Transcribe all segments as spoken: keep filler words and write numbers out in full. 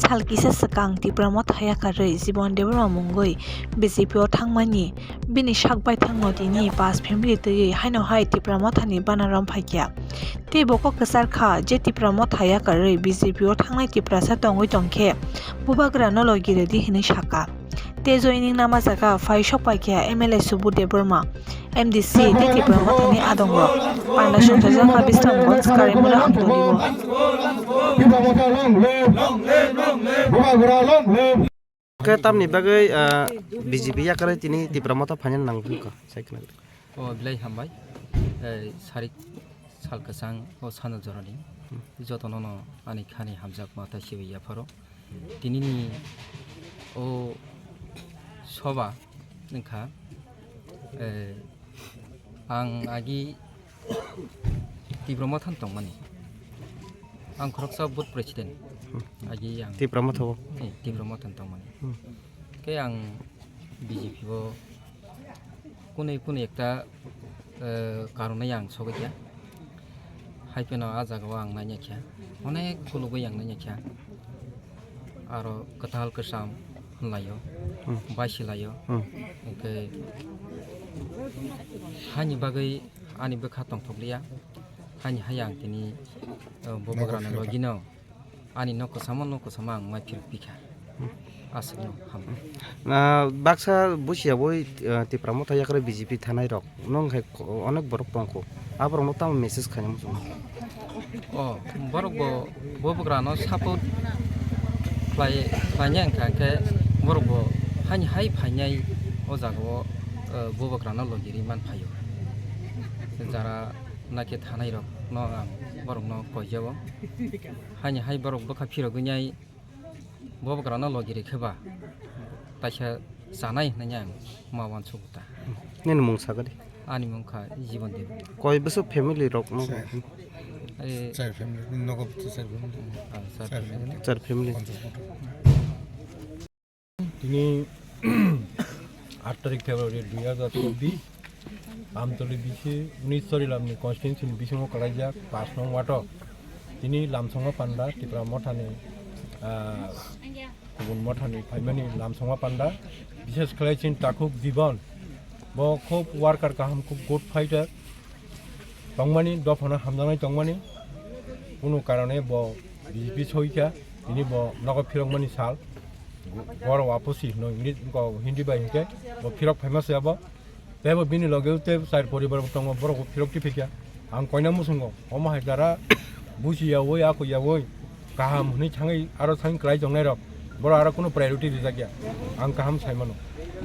Sal kisa swkang Tipra Motha yakarwi Jibon Debbarma mungwi B J P o thangmani bini sak baithangno tini pas family twiwi haino hai Tipra Mothani bana romphaikha. Tei bo kok kwchar kha je Tipra Motha yakarwi B J P o thangnai Tiprasa tongwi tongkhe bubagrano logi rwdi hwnwi sakha. Tei joining nama jaga phai sokpaikha M L A Subudh Debbarma, M D C tei Tipra Mothani adongrok. Panda songchajak ha Bisramganj Karimura Amtoli o. Khe tamni bagwi, ah, B J P yakarwi tini Tipra Motha phaina nangkha, sai khna. O belai hambai, eh, sarik sal kwchang o sana jorani jotono no ani khani hamjakma tei sibai yapharo. Tinini o soba wngkha, eh, ang agi Tipra Motha tongmani. Ang khoroksa board president. Agi ang Tipra Motha o? Eh, Tipra Motha tongmani. Hmm. Khe ang B J P o kunui kunui ekta, eh, karonai ang sogwi kha. Hai phano ah jagao ang nanya kha. Onek khulugwi ang nanya kha. Aro kwtal kwcham hwnlaio, hmm, baisilaio. Hmm. Hwnkhe hani bagwi ani bwkha tongthokliya. Hani hai ang tini, eh, bubagrano logino. Ani nok kwchamo, nok kwchamo ang mai phirok pikha. Aswkno hambai. Na baksa busiya boi, eh, Tipra Motha yakarwi B J P thanai rok. Nong hai ko-, onek borok tongkho. Aborokno tamo message khaina muchungo? O, borok bo bubagrano support khlai, khlaina wngkha, hwnkhe borok bo hani hai phainai o jagao, eh, bubagrano logirwi man phaio. Jara nakhe thanai rokno ang borokno koijao. Hani hai borok bwkha phirogwi nai bubagrano logi rikhe ba taisa chanai hwnwi ang ma uansukgo ta. Nini mung sakadi? Ani mung kha Jibon Debbarma. Koi bwswk family rok no? Char. Ai, char family, nogo char family. Ah, char family. Char family. Tini aat tarik February dui hajar chobbish, Amtoli bisi unis Chorilamni constituency ni bisingo kalaijak pas nong wato. Tini Lamsongma Panda Tipra Mothani, ah, kubun mothani phaimani Lamsongma Panda, bishes khlai chini takhuk Jibon, bo khub worker kaham, khub good fighter tongmani, dophano hamjaknai tongmani, kunu karone bo B J P soikha, tini bo nogo phirokmani sal, boro wapusi hino English, Hindi bai hinkhe bo phirok phaima se abo. Tei bo bini loge tei char poribar bo tongo, borok bo phirok tiphikya. Ang koina muchungo, omo hai jara buchi yaui, ako yaui, kaham hwnwi thangwi aro thangwi kwlai tongnai rok, borok aro kunu priority rijak ya. Ang kaham sai mano.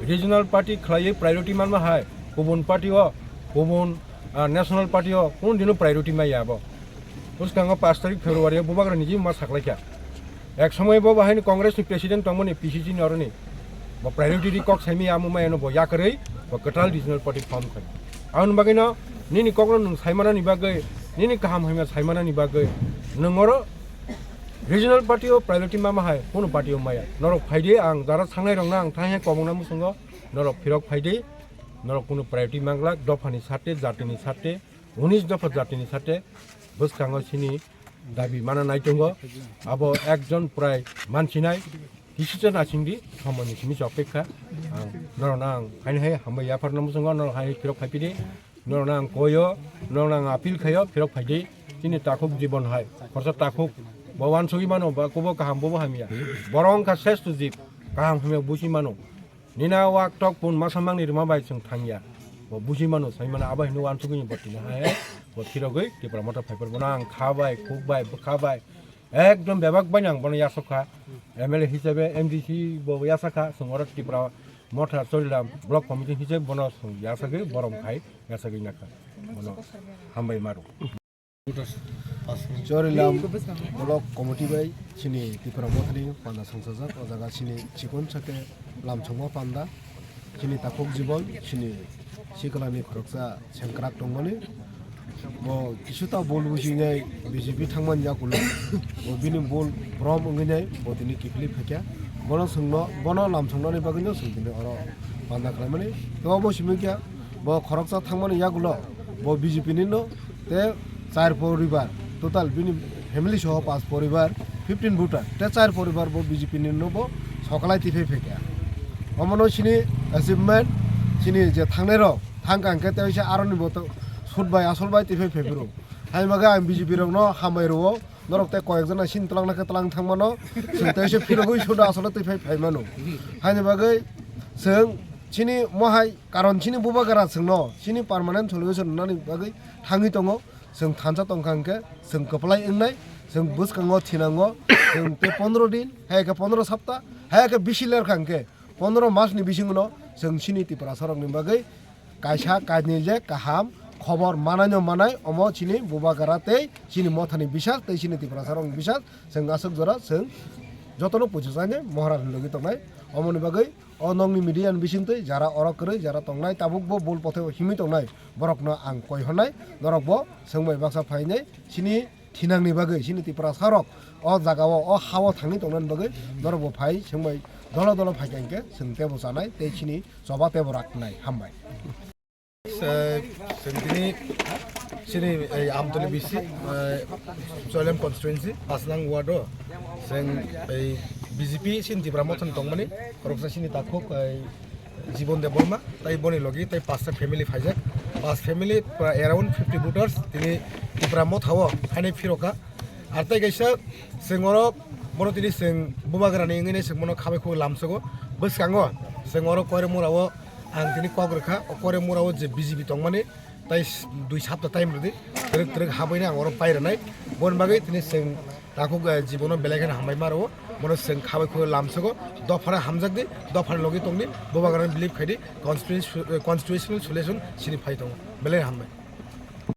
Regional party khlaiwi priority manma hai, kubun party o, kubun, ah, national party o, kunu dino priority maya abo. Bwskango pash tarik February o bubagra niji ma saklaikha. Ek somoi bo bahai ni Congress ni president tongmani P C C ni oroni. Bo priority ri kok saimi amo mai ano bo yakarwi bo kwtal regional party form khai. Aboni bagwi no nini kok no nwng saimana ni bagwi, nini kaham hamya saimana ni bagwi nwng oro regional party o priority ma ma hai, kunu party o maya. Norok phaidi, ang jara sangnai rok no ang thang he kobong na muchungo, norok phirok phaidi, norok kunu priority manglak, dopha ni sarte, jati ni sarte, unis dopha jati ni sarte, bwskango sini dabi mana nai tongo. Abo ekjon prai mansinai, kisicha nasingdi, somoini simi chopekha. Ang norokno ang haini hai hambai yapharna muchungo, norok hai phirok phaipidi, norokno ang koyo, norokno ang appeal khayo, phirok phaidi. Chini takhuk Jibon hai, khorsa takhuk, bo wansugwi mano, ba kubo kaham, bobo hamya. Borok wngkha sresto jib, kaham hamya buchi mano. Nina wak tok pun masa mangni rima bai chwng thangya. Bo buji mano, sai mano, abo hinwi uansugwi ni bo tini hai, bo phirogwi Tipra Motha phaiphar bono ang kha bai, khuk bai, bwkha bai, ekdom bebak bai ang bono yasok kha. M L A hisabe, M D C bo yasakha, chwng oro Tipra Motha Chorilam Block Committee hisabe bono chwng yasagwi borom khai, yasagwi nakha. Bono hambai maro. Chorilam Block Committee bai chini Tipra Mothani panda songchajak, o jaga chini chikon sake Lamsongma panda, chini takhuk Jibon, chini sikalani khoroksa sengkrak tongmani. Bo kisuta bol bujinai B J P thangmani yakulo, bo bini bol brom wngwi nai, bo tini kiphilwi phaikha. Bono chwngno, bono lamsongnani bagwino chwng tini oro panda khlaimani. Tei obo simi khe bo khoroksa thangmani yagulo bo B J P nino tei char poribar, total bini family soho pas poribar fifteen voter, te char poribar bo B J P ni no bo sokalai tiphai phaikha. Omono chini achievement, chini je thangnai rok, thang kang khe tei se aroni bo to sut bai asol bai tiphai phaiphuru. Hai bagwi ang B J P rok no hambai rwo, norok tei koyek jona sin twlang na khe twlang thang mano, chwng tei se phirogwi suda asol tiphai phai mano. Haini bagwi chwng chini mohai karon chini bubagra chwngno chini permanent solution nani bagwi thangwi tongo. Chwng thansa tongkha hwnkhe chwng kwplai wngnai, chwng bwskango thinango, chwng tei pondro din, hai khe pondro sapta, hai khe bisi lerkha hwnkhe pondro masni bisingno chwng chini Tiprasarokni bagwi kaisa kainwi je kaham khobor manaino manai, omo chini bubagra tei chini mothani bisas tei chini Tiprasarokni bisas, chwng aswk jora chwng jotono puisu chainai Maharajni logi tongnai. Omoni bagwi o nokni media ni bisingtwi jara oro kwrwi jara tongnai, tabukbo bul pothai himwi tongnai, borokno ang koi hwnai, norokbo chwng bai baksa phainai, chini thinangni bagwi, chini Tiprasarok o jagao, o hao thangwi tongnani bagwi norokbo phai, chwng bai dolo dolo phaikha hwnkhe chwng teibo chanai tei chini choba teibo raknai. Hambai. Se-, chwng tini chini ei Amtoli B C, eh, Choilem constituency, pasnang ward o chwng ei B J P chini Tipra Mothani tongmani, khoroksa chini takhuk, eh, Jibon Debbarma, tai boni logi tai pasta family phaijak. Pas family, pra-, around fifty voters tini Tipra Mothao hainai phirokha. Ar tai kaisa chwng oro bono tini chwng bubagrani wngwi chwng bono khabai khugwi lamsogo. Bwskango chwng oro Koiremura o ang tini kok rwkha, o Koiremura o je B J P tongmani tai s-, dui sapta time rwdi, twrwk twrwk habwini ang oro pai rwnai. Boni bagwi tini chwng takhuk, eh, Jibono belai kheno hambai ma rwo, bono chwng khabai khugwi lamsogo, dophano hamjakdi, dophani logi tongdi, bubagrani believe khaidi, constitution, eh, constitutional solution chini phai tongo. Belai hambai.